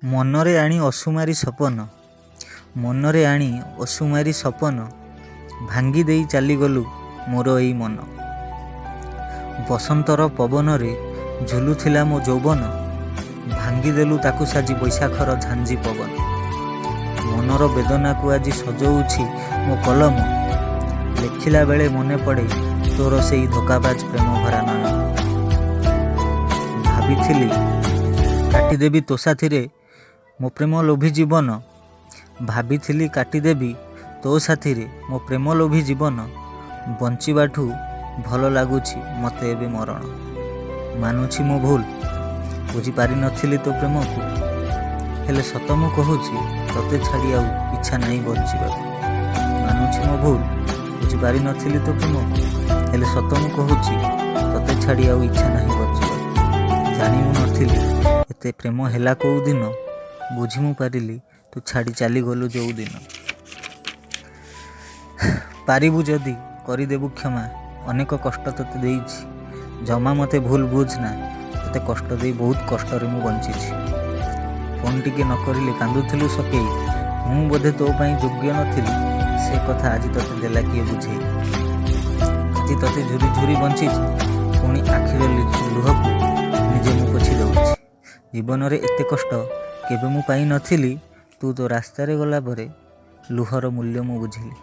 ମନରେ ଆଣି ଅସୁମାରୀ ସପନ, ମନରେ ଆଣି ଅସୁମାରୀ ସପନ, ଭାଙ୍ଗି ଦେଇ ଚାଲିଗଲୁ ମୋର ଏଇ ମନ। ବସନ୍ତର ପବନରେ ଝୁଲୁଥିଲା ମୋ ଯୌବନ, ଭାଙ୍ଗିଦେଲୁ ତାକୁ ସାଜି ବୈଶାଖର ଝାଞ୍ଜି ପବନ। ମନର ବେଦନାକୁ ଆଜି ସଜଉଛି ମୋ କଲମ, ଲେଖିଲା ବେଳେ ମନେ ପଡ଼େ ତୋର ସେଇ ଧୋକାବାଜ ପ୍ରେମ ଭରା ନୟନ। ଭାବିଥିଲି କାଟିଦେବି ତୋ ସାଥିରେ ମୋ ପ୍ରେମ ଲୋଭୀ ଜୀବନ, ଭାବିଥିଲି କାଟିଦେବି ତୋ ସାଥିରେ ମୋ ପ୍ରେମ ଲୋଭୀ ଜୀବନ, ବଞ୍ଚିବାଠୁ ଭଲ ଲାଗୁଛି ମୋତେ ଏବେ ମରଣ। ମାନୁଛି ମୋ ଭୁଲ, ବୁଝିପାରିନଥିଲି ତୋ ପ୍ରେମକୁ, ହେଲେ ସତ ମୁଁ କହୁଛି ତୋତେ ଛାଡ଼ି ଆଉ ଇଚ୍ଛା ନାହିଁ ବଞ୍ଚିବାକୁ। ମାନୁଛି ମୋ ଭୁଲ, ବୁଝିପାରିନଥିଲି ତୋ ପ୍ରେମକୁ, ହେଲେ ସତ ମୁଁ କହୁଛି ତୋତେ ଛାଡ଼ି ଆଉ ଇଚ୍ଛା ନାହିଁ ବଞ୍ଚିବାକୁ। ଜାଣି ମୁଁ ନଥିଲି ଏତେ ପ୍ରେମ ହେଲା କୋଉ ଦିନ, ବୁଝି ମୁଁ ପାରିଲି ତୁ ଛାଡ଼ି ଚାଲିଗଲୁ ଯୋଉଦିନ। ପାରିବୁ ଯଦି କରିଦେବୁ କ୍ଷମା, ଅନେକ କଷ୍ଟ ତୋତେ ଦେଇଛି, ଜମା ମୋତେ ଭୁଲ ବୁଝ ନା, ତୋତେ କଷ୍ଟ ଦେଇ ବହୁତ କଷ୍ଟରେ ମୁଁ ବଞ୍ଚିଛି। ଫୋନ୍ ଟିକେ ନ କରିଲେ କାନ୍ଦୁଥିଲୁ ସକେଇ, ମୁଁ ବୋଧେ ତୋ ପାଇଁ ଯୋଗ୍ୟ ନଥିଲି, ସେ କଥା ଆଜି ତୋତେ ଦେଲା କିଏ ବୁଝେଇ। ଆଜି ତୋତେ ଝୁରି ଝୁରି ବଞ୍ଚିଛି, ପୁଣି ଆଖିର ଲୁହକୁ ନିଜେ ମୁଁ ପୋଛି ଦେଉଛି। ଜୀବନରେ ଏତେ କଷ୍ଟ କେବେ ମୁଁ ପାଇନଥିଲି, ତୁ ତୋ ରାସ୍ତାରେ ଗଲା ପରେ ଲୁହର ମୂଲ୍ୟ ମୁଁ ବୁଝିଲି।